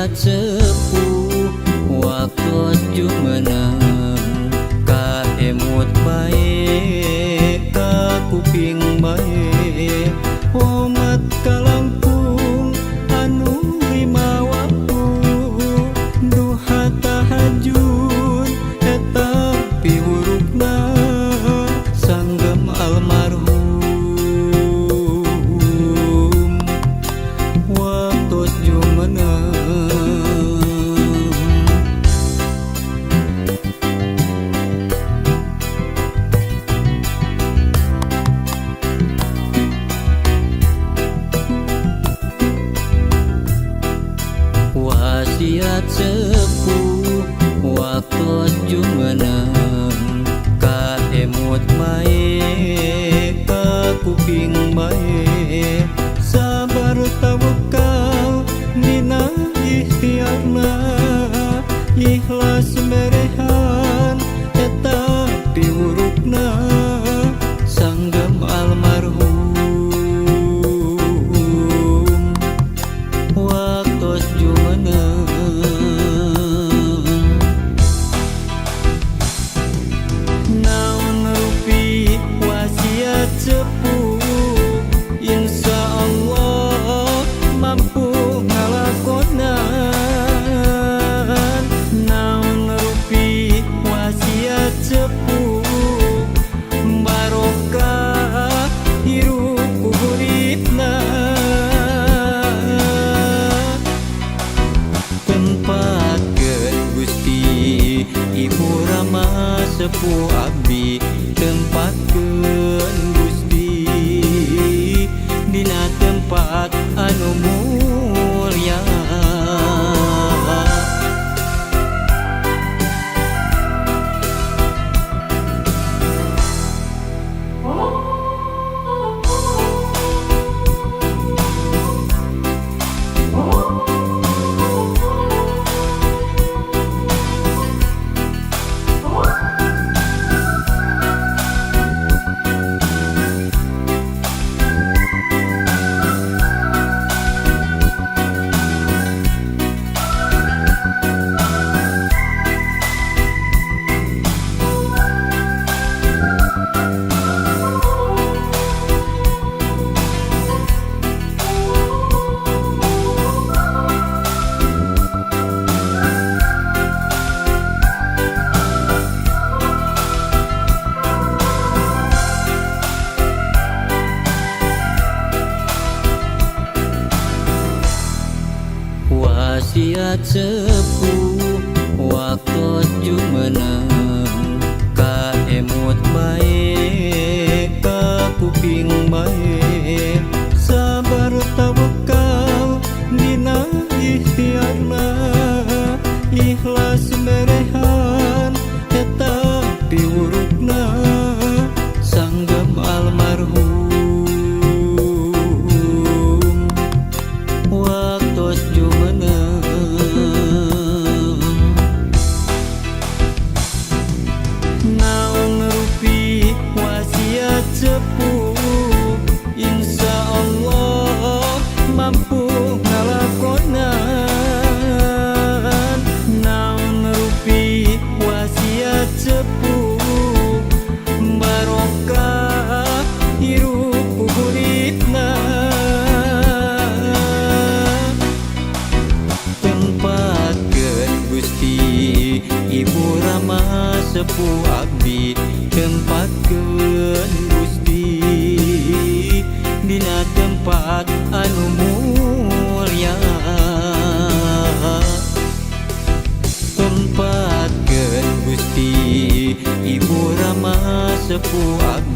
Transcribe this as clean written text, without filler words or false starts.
Wasiat sepuh waktu jumeneng ka emut bae ka kuping bae omat kalangkung anu lima waktu duha tahajud eta piwurukna sanggem almarhum waktu jumeneng. Wasiat sepuh waktu jumeneng ka emut bae ka kuping bae sabar tawakal dina ikhtiarna ikhlas merehan eta piwurukna sanggem almarhum waktu jumeneng. Naon rupi wasiat sepuh insya Allah mampu ngalakonan. Naon rupi wasiat sepuh barokah hirup kuburipna tempatkeun Gusti Ibu Rama sepuh abdi tempatkeun Gusti dina tempat anu mulia. Wasiat sepuh waktu jumeneng ka emut bae ka kuping bae sabar tawakal dina ikhtiarna ikhlas merehan eta piwurukna sanggem almarhum waktu jumeneng. Naon rupi wasiat sepuh insya Allah mampu ngalakonan. Naon rupi wasiat sepuh barokah hirup kuburipna tempatkeun Gusti Ibu Rama sepuh abdi tempatkeun Gusti dina tempat anu mulia tempatkeun Gusti Ibu Rama sepuh abdi.